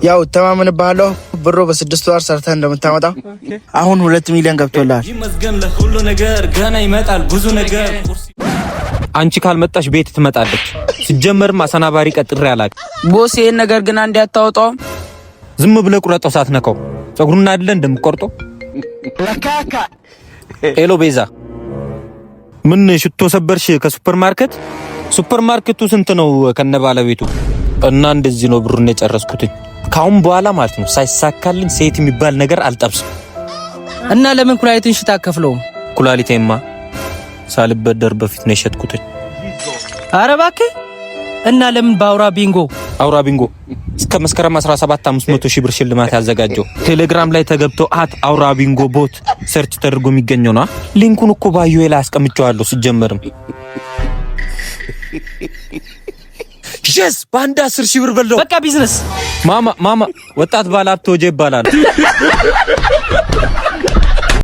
ያው እተማመንብሃለሁ። ብሮ በ6 ወር ሰርተህ እንደምታመጣ። አሁን 2 ሚሊዮን ገብቶልሃል። ይመስገን ለሁሉ ነገር፣ ገና ይመጣል ብዙ ነገር። አንቺ ካልመጣሽ ቤት ትመጣለች። ሲጀመርም አሰናባሪ ቀጥሬ አላውቅም። Boss፣ ይሄን ነገር ግን አንዴ አታወጣውም? ዝም ብለህ ቁረጠው ሳትነካው። ፀጉሩን አይደለ እንደምቆርጠው። Hello ቤዛ፣ ምን ሽቶ ሰበርሽ ከሱፐር ማርኬት? ሱፐር ማርኬቱ ስንት ነው ከነ ባለቤቱ? እና እንደዚህ ነው ብሩን የጨረስኩትኝ። ካሁን በኋላ ማለት ነው ሳይሳካልኝ ሴት የሚባል ነገር አልጠብስም። እና ለምን ኩላሊትን ሽጣ አከፍለውም? ኩላሊቴማ ሳልበደር በፊት ነው የሸጥኩትኝ። ኧረ እባክህ። እና ለምን በአውራ ቢንጎ? አውራ ቢንጎ እስከ መስከረም 17 500 ሺህ ብር ሽልማት ያዘጋጀው፣ ቴሌግራም ላይ ተገብቶ @አውራ ቢንጎ bot search ተደርጎ የሚገኘው ነው። Link ኡን እኮ bio ላይ አስቀምጨዋለሁ። ሲጀመርም yes፣ በአንድ 10 ሺህ ብር በላው። በቃ ቢዝነስ። ማማ ማማ፣ ወጣት ባለ ሀብት ወጄ ይባላል።